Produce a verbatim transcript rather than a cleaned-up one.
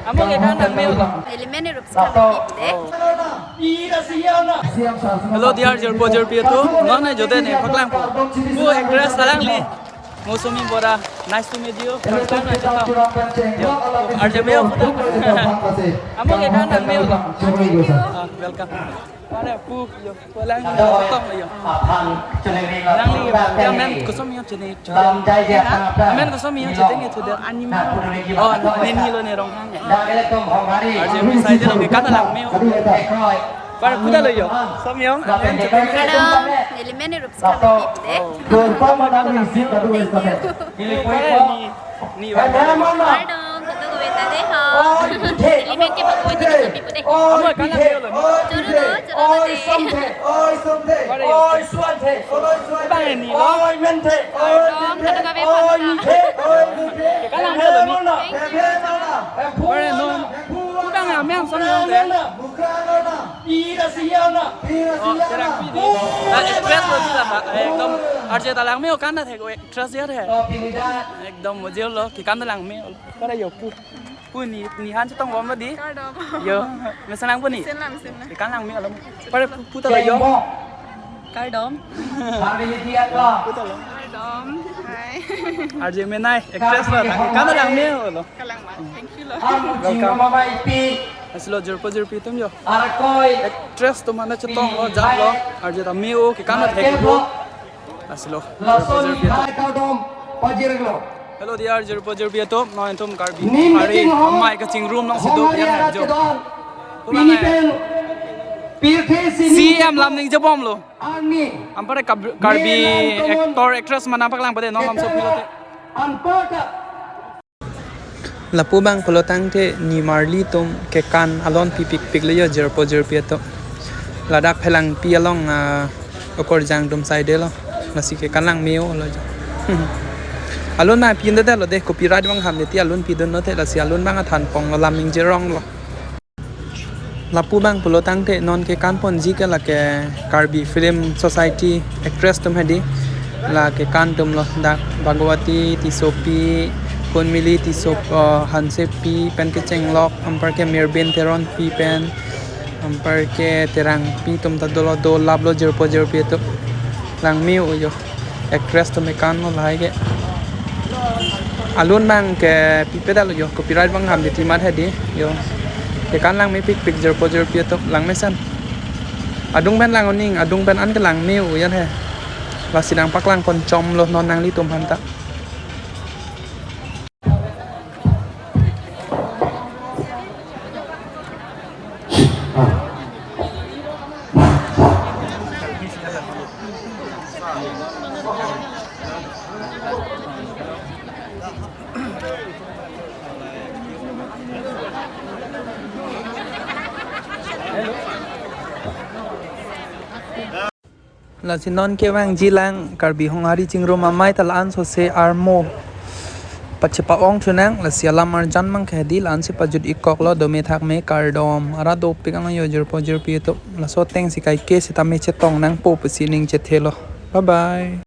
Amo kekan langme-o. Element ni rup si kami pip de. Hello, dear jirpo jirpi atum. Non ne jode ne paklangpo. Pu actress alangli. Mousumi Bora, nice to meet you. First time na chetong. Yo, R J Meo. Amo kekan langme-o. Ah, welcome. Pare pu, yo, pu lang chetong, yo. Aphan cheleng ri Lang ni, ya, men kosom yo chene. Lam jai jai Ya, aphan aphan. Men kosom yo chene, chene. Animo. Oh, ne ni lo ne Ronghang ya. Dak ele tum hong hari. R J Meo sai je lo kekan langme-o. Ekoi. Pare pu ta lo yo. Som yo, men chene. Kardom, element ni rup si kami pip de. Kurpa manang isi kadu isi kadu. Pare ni, ni Kardom, kado kave ta de ho. Element ke bhagwan ji ke sabi pu de. Amo kekan langme-o lo. Choro lo, choro lo de. Pare yo. Bang ni lo. Kardom, kado kave ta. Kekan langme-o lo ni. Thank you. Pare non. Pu bang amen som yo de. Oh, terang pi di. Ah, actress lo di la, Pak. Ekdom R J ta langme-o kan na thek, actress ya thek. Ekdom mojel lo, kekan ta langme-o. Pare yo pu. Pu ni, ni han chetong bom lo di. Kardom. Yo, mesen lang pu ni. Mesen lang, mesen lang. Kekan langme-o lo. Pare pu, pu ta lo yo. Kardom. Pu ta lo. Kardom. Hai. R J Menai, actress lo. Kekan ta langme-o lo. Kalang man. Thank you lo. Welcome. Lasi lo jirpo jirpi atum yo. Actress atum mane chetong lo, jap lo. R J ta me-o, kekan ta thek lo. Lasi lo jirpo jirpi atum. Hello, dear jirpo jirpi atum. Non itum Karbi Hari Amei kachingrum along si do ya jo. Pura na C M lam ningje bom lo. Anpar Kab-, Karbi actor, actress mane paklangpo de, non lam so pilote. Lapu bang pulo tangte nimarli atum kekan alon pipik pik le yo jirpo jirpi atum. Ladak Phelangpi along, ah, okorjang atum side lo. Lasi kekan langme-o lo jo. Alun ma pin de lo de, copyright bang ham de ti alun pidun lo te, lasi alun bang athan pong lo, lam ningje rong lo. Lapu bang pulo tangte non kekan ponji ke lake Karbi Film Society actress atum hedi. La kekan atum lo, dak Bhagwati Tissopi, Kunmili Tissop-, uh, Hansepi pen kechenglok, anpar ke Mirbin Teronpi pen, anpar ke Terangpi atum ta dolo, do lap lo jirpo jirpi atum. Langme-o yo. Actress atum kekan lo lahai ke. Alun bang ke pipedal yo, copyright bang ham di timat hedi yo. Kekan langme pik pik jirpo jirpi atum, langmesen. Adung pen lang oning, adung pen an ke langme-o yan he. Lasi nangpaklang pon chom lo non nanglitum aphan ta. Lasi non kevangji lang Karbi Honghari Chingrum Amei ta la-an sose armo pachepa-ong thunang, lasi alam arjan mang ke hedi la-an si pajut ik kok lo, dome thakme kardom. Arat dopik ang yo jirpo jirpi atum, laso ateng si kaike sitame chetong nangpo pusi ning chethe lo. Bye bye.